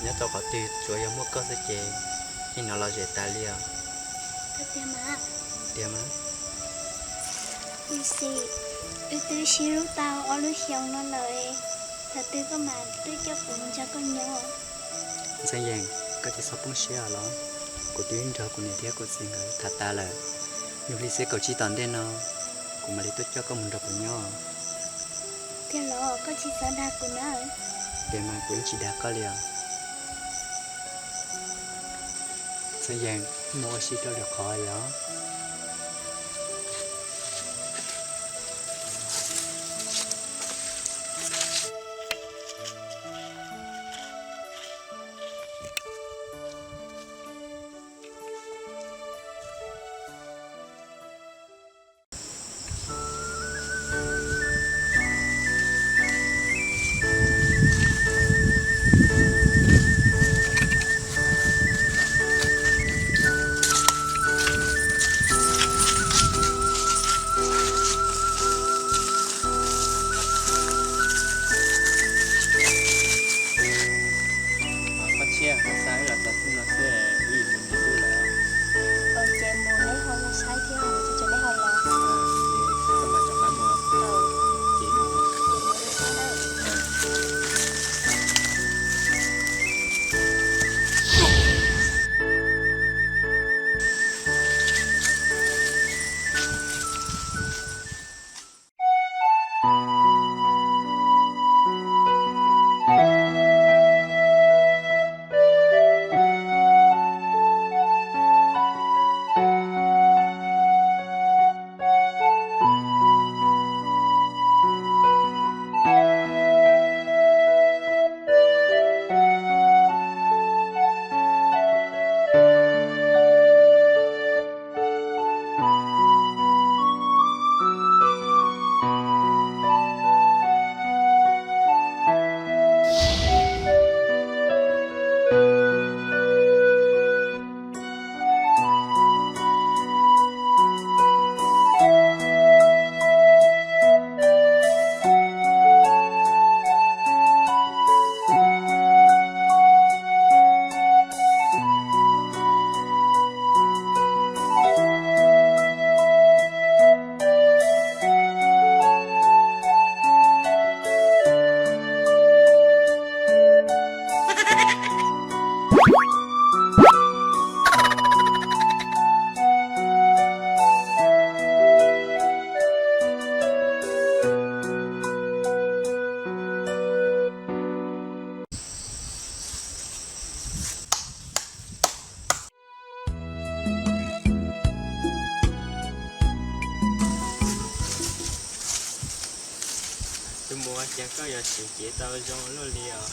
Nyob tau qhov twg tsuas yog muaj koj xwb ces yeej hnov lom zem tas li os. Tiag mas. Wb twb sib hlub tau ob lub xyoos no lawm, thaum twg koj mam twb coj kuv mus nrog koj nyob? Ntxhee Yees, koj tsis txhob poob siab os los. Kuv twb nrog kuv niam thiab kuv txiv nkawd tham tas lawm. Yog li xwb kaum tsib tom ntej no kuv mam li tuaj coj koj mus nrog kuv nyob. Tiag los koj tsis txhob dag kuv na. Tiag mas kuv yeej tsis dag koj li os. Ntxhee Yees, mus ua si rau lwm qhov yom. Koj tshiab, koj xa wb los txog xwb no xwb, wb yuav mus nrhiav wb lawm. Ces mus neb ho mus saib thiab, mus tsis tseem neb ho los. Koj mam rov qab mus. Ces mus. Tus muam, cas koj yuav tseem cev tau zoo luaj li os?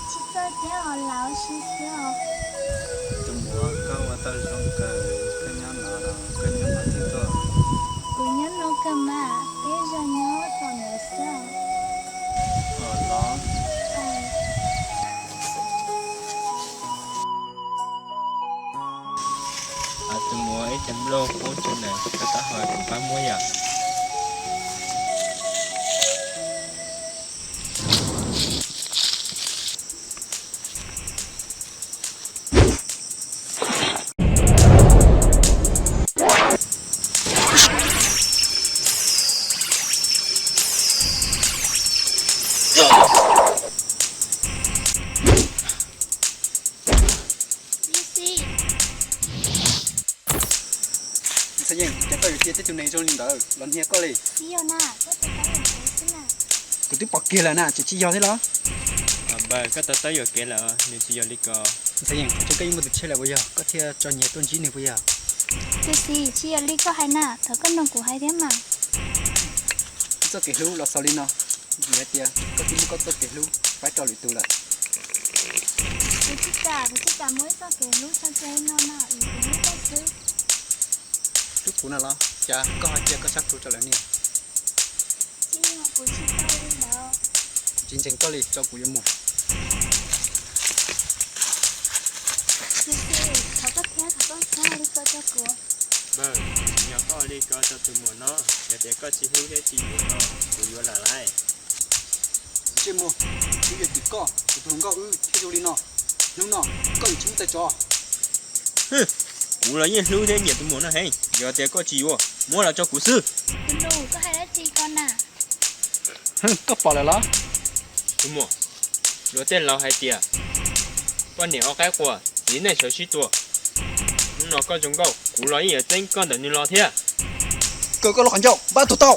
Tsis txawj thiab os, lam ua si xwb os. Tus muam, koj ua tau zoo kawg, koj nyob no los koj nyob qhov twg tuaj? Kuv nyob no kawg mas, peb zaum nyob tom ntawd xwb. Os los. Tus muam, ib cov nplooj poob rau ntawm koj taub hau kuv pab muab yom. Ntxhais Yeej, cas koj yuav cia tej tug neeg zoo li ntawd los hnia koj li? Kuv twb pom kiag lawm na, tseem tsis yog thiab los? Npawg, koj to taub yuam kev lawm, nws tsis yog li ko. Ntxhais Yeej, qhov tseeb koj yeej muaj tus tshiab lawm puas yog koj thiaj tso nyias tuaj ntsib nws puas yog? Tus txiv, tsis yog li koj hais na, thov koj mloog kuv hais thiab mas. Txoj kev hlub los xaus li no, vim hais tias koj twb muab koj txoj kev hlub faib rau lwm tus lawm. Kuv tsis kam, kuv tsis kam muab ib txoj kev hlub tso tseg li no na, vim kuv hlub koj xwb. Hlub kuv no los? Cas koj ho cia koj sab plhu rau lawv niam? Tsis, kuv tsis tau li ntawd. Kuv tsis ntseeg koj li, tso kuv yuav mus. Tus txiv, thov koj thiab, thov koj txhob hais li ko rau kuv. Npawg, tsis yog koj ua li ko rau tus muam no, yog tias koj tsis hlub thiab tsis yuav no, kuv yuav lam lais. Ntsej muag, kuv yuav tim koj, kuv tus hluas nkauj wb thiaj zoo li no. Hnub no koj yuav tsis muaj txaij tso. Kuv los yeej hlub thiab nyiam tus muam no heev, yog tias koj tsis yuav, muab los tso kuv xwb. Tus nus, koj hais dab tsi ko na? Koj pom lawm los? Tus muam, luag tej laus hais tias, poj niam ua qaib quas, txiv neej sawv sib tua. Hnub no koj zoo nkauj, kuv los yeej yuav txeeb koj ntawm nws los thiab. Kaw koj lub qhov ncauj, npaj tus tau.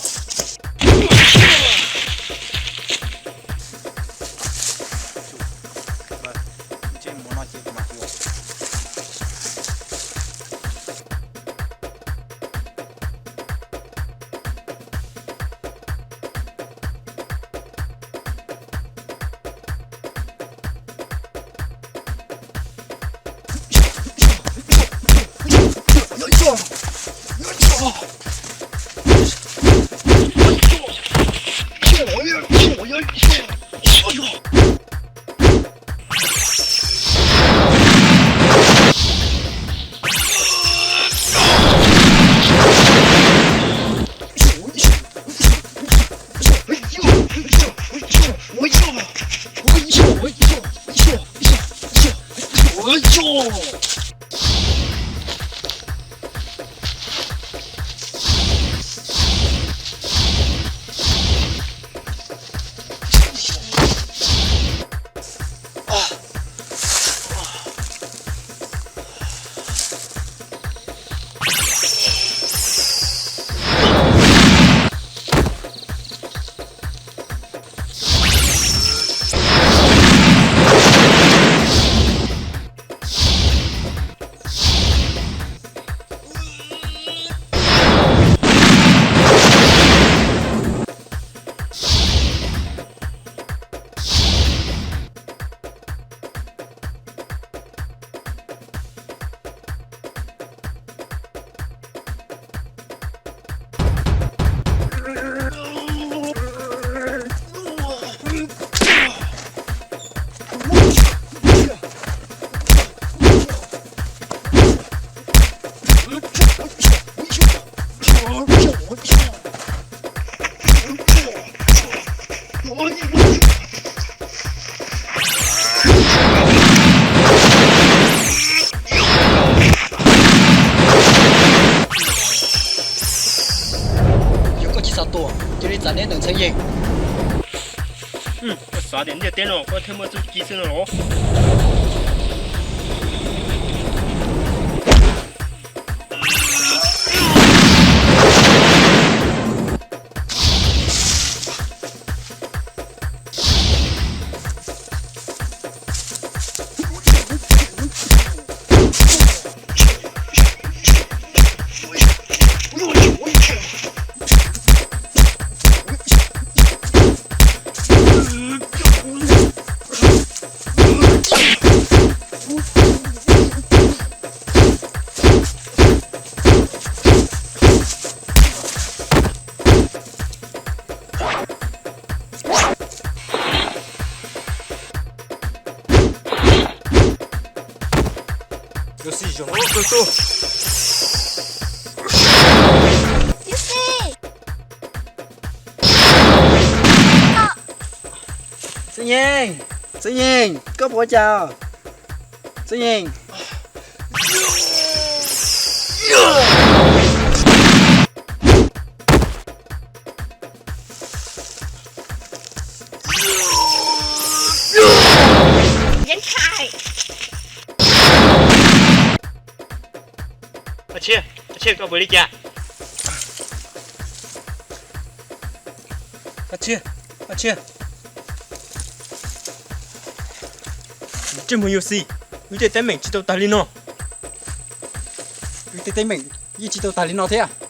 Yog koj tsis xav tuag, cia li txav neb ntawm Ntxhee Yeej. Koj xav tias ntiaj teb no koj thiaj muaj txuj ci xwb no los? Yus xis, zoo no kawg tuaj. Yus xis. Txwj Yeej, Txwj Yeej, koj puas ua cas? Txwj Yeej. Yeej Khais. Ab tsi, ab tsi, koj puas li cas? Ab tsi, ab tsi. Ntsej muag Yus xis, wb tej teeb meem tsis tau tag li no. Wb tej teeb meem yeej tsis tau tag li no thiab.